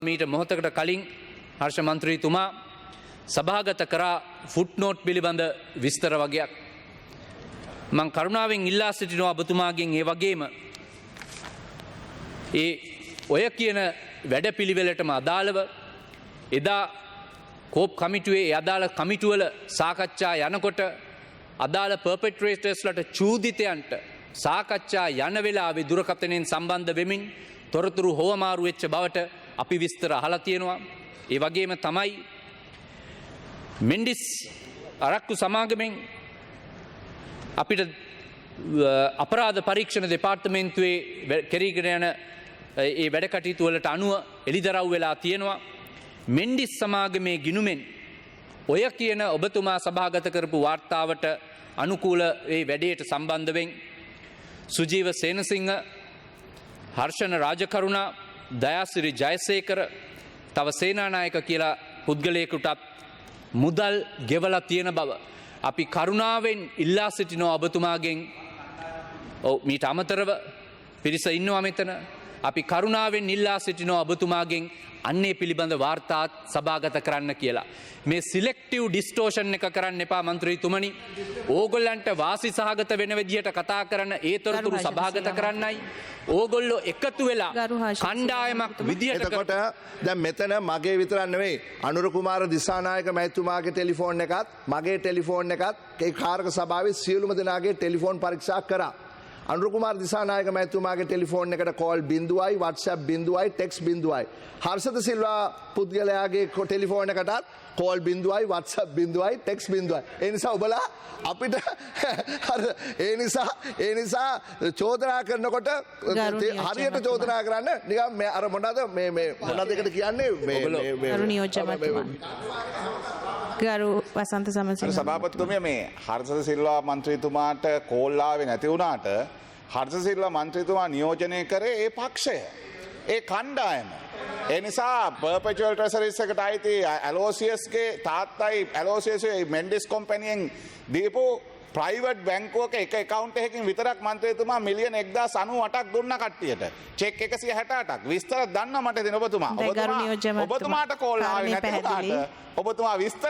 මීට මොහොතකට කලින් හර්ෂ මන්ත්‍රීතුමා සභාගත කරා ෆුට්නෝට් පිළිබඳ විස්තර වගයක්. මං කරුණාවෙන් ඉල්ලා සිටිනවා ඔබතුමාගෙන්, ඒ වගේම ඒ ඔය කියන වැඩපිළිවෙලටම අදාළව එදා කෝප් කමිටුවේ ඒ අදාළ කමිටුවල සාකච්ඡා යනකොට අදාළ පර්පෙට්‍රේටර්ස්ලට, චූදිතයන්ට සාකච්ඡා යන වෙලාවේ දුරකථනයෙන් සම්බන්ධ වෙමින් තොරතුරු හුවමාරු වෙච්ච බවට අපි විස්තර අහලා තියෙනවා. ඒ වගේම තමයි මෙන්ඩිස් අරක්කු සමාගමෙන් අපිට අපරාධ පරීක්ෂණ දෙපාර්තමේන්තුවේ කෙරීගෙන යන ඒ වැඩ කටයුතු වලට අනුව එළිදරව් වෙලා තියෙනවා. මෙන්ඩිස් සමාගමේ ගිණුමෙන් ඔය කියන ඔබතුමා සභාගත කරපු වාර්තාවට අනුකූල ඒ වැඩේට සම්බන්ධවෙන් සුජීව සේනසිංහ, හර්ෂණ රාජකරුණා, දයාසිරි ජයසේකර, තව සේනානායක කියලා පුද්ගලයෙකුටත් මුදල් ගෙවලා තියෙන බව අපි කරුණාවෙන් ඉල්ලා සිටිනවා ඔබතුමාගෙන්. ඔව්, මීට අමතරව පිරිස ඉන්නවා මෙතන. අපි කරුණාවෙන් ඉල්ලා සිටිනවා ඔබතුමාගෙන් අන්නේ පිළිබඳ වාර්තාත් සභාගත කරන්න කියලා. මේ සිලෙක්ටිව් ඩිස්ටෝෂන් එක කරන්න එපා මන්ත්‍රීතුමනි. ඕගොල්ලන්ට වාසි සහගත වෙන විදිහට කතා කරන ඒ තොරතුරු ගරු සභාගත හර්ෂ කරන්නයි ඕගොල්ලෝ එකතු වෙලා ගරු හර්ෂ කණ්ඩායමක් විදිහට එතකොට දැන් මෙතන මගේ විතරක් නෙවෙයි, අනුර කුමාර දිසානායක මැතිතුමාගේ ටෙලිෆෝන් එකත් මගේ ටෙලිෆෝන් එකත් ඒ කාරක සභාවේ සියලුම දෙනාගේ ටෙලිෆෝන් පරීක්ෂා කරා. අනුර කුමාර දිසානායක මැතිතුමාගේ ටෙලිෆෝන් එකට කෝල් බිඳුවයි, WhatsApp බිඳුවයි, ටෙක්ස්ට් බිඳුවයි. හර්ෂද සිල්වා පුද්ගලයාගේ ටෙලිෆෝන් එකටත් කෝල් බිඳුවයි, WhatsApp බිඳුවයි, ටෙක්ස්ට් බිඳුවයි. ඒ නිසා ඔබලා අපිට අර ඒ නිසා චෝදනා කරනකොට ගරු නියෝජ්‍ය හරියට චෝදනා කරන්න. නිකන් මේ අර මොනවාද මේ මේ මොනවද එකට කියන්නේ මේ ඔගොල්ලෝ- මේ මේ ගරු නියෝජ්‍ය මැතිතුමා. ගරු වසන්ත සමරසිංහ. සභාපතිතුමිය, මේ හර්ෂ සිල්වා මන්ත්‍රීතුමාට කෝල් ආවේ නැති වුණාට හර්ෂ සිල්වා මන්ත්‍රීතුමා නියෝජනය කරේ ඒ පක්ෂය. ඒ කණ්ඩායම. ඒ නිසා පර්පෙචුවල් ට්‍රෙසරිස් එකට අයිති ඇලෝසියස්ගේ තාත්තයි ඇලෝසියස් මෙන්ඩිස් කොම්පැනියෙන් දීපු ප්‍රයිවට් බැංකුවක එක ඇකවුන්ට් එකකින් විතරක් මන්ත්‍රීතුමා මිලියන 1098ක් දුන්න කට්ටියට. චෙක් 168ක්. විස්තර දන්න මට දෙන ඔබතුමා. හොඳයි, ගරු නියෝජ්‍ය මැතිතුමා. ඔබතුමාට කෝල් ආවේ කාරණේ නැති පැහැදිලි. වුණාට ඔබතුමා විස්තර